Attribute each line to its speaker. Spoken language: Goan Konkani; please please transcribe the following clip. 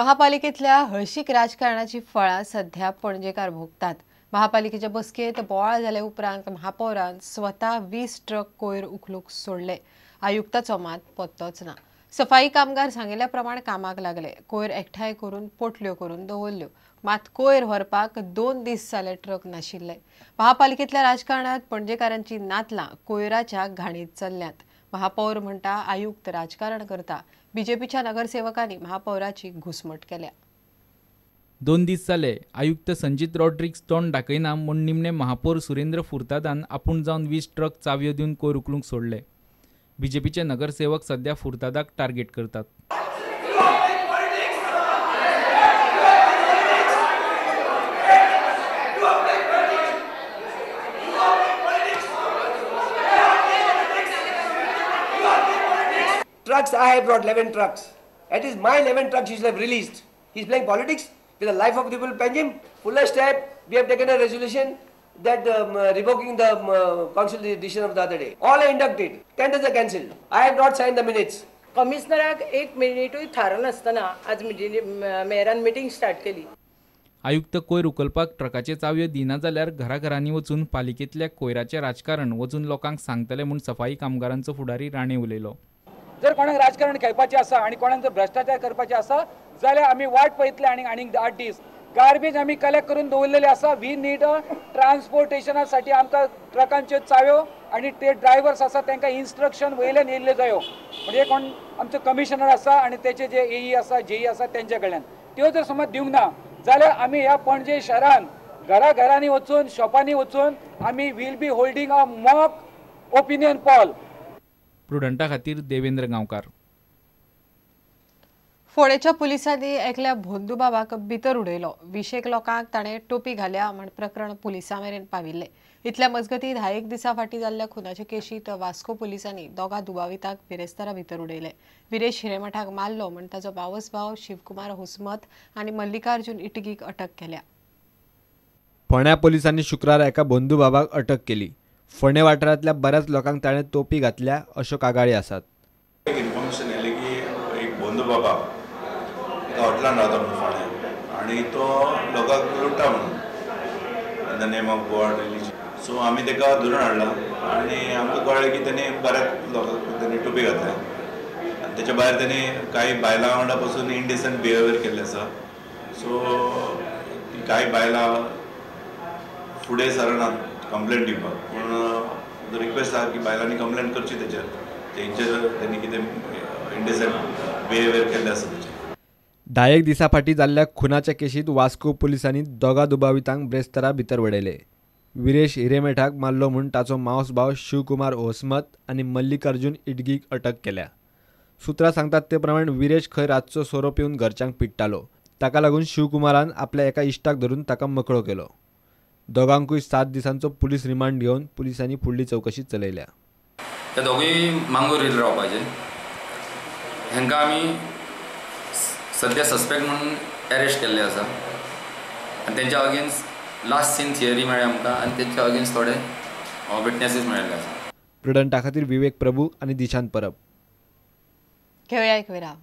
Speaker 1: महापालिकेतल्या हळशीक राजकारणाची फळां सध्या पणजेकार भोगतात। महापालिकेच्या बसकेत बोवाळ जाले उपरांत महापौरान स्वता 20 ट्रक कोयर उखलूंक सोडले। आयुक्ताचो मात पत्तोच ना। सफाई कामगार सांगिल्ल्या प्रमाण कामाक लागले। कोयर एकठांय करून पोटल्यो करून दवरल्यो, मात कोयर व्हरपाक 2 दीस जाले ट्रक नाशिल्ले। महापालिकेतल्या राजकारणात पणजेकारांची नातलां कोयराच्या घाणीत चल्ल्यांत। महापौर म्हणटा आयुक्त राजकारण करता। बीजेपीच्या नगरसेवकांनी महापौराची घुसमट केल्या।
Speaker 2: 2 दीस जाले आयुक्त संजीत रॉड्रिग्स तोंड दाखयना म्हूण निमणे महापौर सुरेंद्र फुर्तादान आपूण जावन 20 ट्रक चावयो दिवन कोयर उखलूंक सोडले। बीजेपीचे नगरसेवक सध्या फुर्तादाक टार्गेट करतात।
Speaker 3: Trucks, I have brought 11 trucks. At least my 11 trucks he should have released. He is playing politics with the life of the people of Panjim. Fuller step, we have taken a resolution that revoking the council decision of the other day. All are inducted. Tenders are cancelled. I have not signed the minutes.
Speaker 4: कमिशनराक एक मिनिटूय थारनासतना आज मेयरान मिटींग स्टार्ट केली।
Speaker 2: आयुक्त कोयर उखलपाक ट्रकाचे चावयो दिना जाल्यार घराघरांनी वचून पालिकेंतल्या कोयराचें राजकारण वचून लोकांक सांगतले म्हूण सफाई कामगारांचो फुडारी राणे उलयलो।
Speaker 5: जर कोणाक राजकारण खेळपाचें आसा आनी कोणाक जर भ्रश्टाचार करपाचें आसा जाल्यार आमी वाट पळयतले आनी आनीक 8 दीस गार्बेज आमी कलेक्ट करून दवरलेले आसा। We need अ ट्रान्सपोर्टेशना साठी आमकां ट्रकांच्यो चाव्यो आनी ते ड्रायव्हर्स आसा तांकां इन्स्ट्रक्शन वयल्यान येयल्ले जायो, म्हणजे कोण आमचो कमिशनर आसा आनी तेचे जे एई आसा जेई आसा तेंच्या कडल्यान त्यो जर समज दिवंक ना जाल्यार आमी ह्या पणजे शहरान घराघरांनी वचून शॉपांनी वचून आमी will be holding a mock opinion poll.
Speaker 2: प्रुडंटा खातीर देवेंद्र गांवकार।
Speaker 1: फोंडेच्या पुलिसांनी एकल्या भोंदू बाबाक भितर उडयलो। 20 लोकांक ताणें टोपी घाल्या म्हण प्रकरण पुलिसां मेरेन पाविल्लें। इतल्या मजगतीं 10 दिसां फाटीं जाल्ल्या खुनाचे केशींत वास्को पुलिसांनी 2 दुबावितांक बिरेस्तारा भितर उडयले। विरेश हिरेमठाक मारलो म्हण ताचो बावस भाव शिवकुमार हुसमत आनी मल्लिकार्जुन इटगीक अटक केल्या।
Speaker 6: फोंड्या पुलिसांनी शुक्रारा एका भोंदू बाबाक अटक केली। फोंडें वाठारांतल्या बऱ्याच लोकांक ताणें टोपी घातल्या अश्यो कागाळी आसात।
Speaker 7: एक इन्फॉर्मेशन आयली की एक भोंदू बाबा एका हॉटेलान रावता म्हणून फोंड्या आनी तो लोकांक लुट्टा म्हणून in the name of God religion. So आमी ताका धरून हाडला आनी आमकां कळ्ळें की तेणी बऱ्याच लोकांक तेणी टोपी घातल्या आनी तेच्या भायर तेणी कांय बायलां वांगडा पसून इनडिसंट बिहेवियर केल्लें आसा। सो कांय बायलां फुडें सरनात कंप्लेंट दिवपाक, पूण रिक्वेस्ट आसा की बायलांनी कंप्लेंट करची तेचेर, तेंचेर तेणी कितें इनडिसंट बिहेवियर केल्लें आसा तेचेर।
Speaker 6: 10 दिसां फाटीं जाल्ल्या खुनाच्या केशींत वास्को पुलिसांनी 2 दुबावितांक ब्रेस्तारा भितर वडयले। विरेश हिरेमेठाक मारलो म्हूण ताचो मावस भाव शिवकुमार होसमत आनी मल्लिकार्जुन इटगीक अटक केल्या। सुत्रां सांगतात ते प्रमाण विरेश खंय रातचो सोरो पिवन घरच्यांक पिडटालो। ताका लागून शिवकुमारान आपल्या एका इश्टाक धरून ताका मकळो केलो। दोगांकूय 7 दिसांचो पुलीस रिमांड घेवन पुलिसांनी फुडली चवकशी चलयल्या।
Speaker 8: ते दोगूय मांगूर हिल रावपाचे, हांकां आमी सद्या सस्पेक्ट म्हणून अरेस्ट केल्ले आसा आनी तेंच्या अगेन्स्ट लास्ट सीन थियरी मेळ्ळी आमकां आनी तेंच्या अगेन्स्ट थोडे विटनेसीस मेळिल्ले आसा।
Speaker 6: प्रुडंटा खातीर विवेक प्रभू आनी दिशांत परब।
Speaker 1: घेवया एक विराम।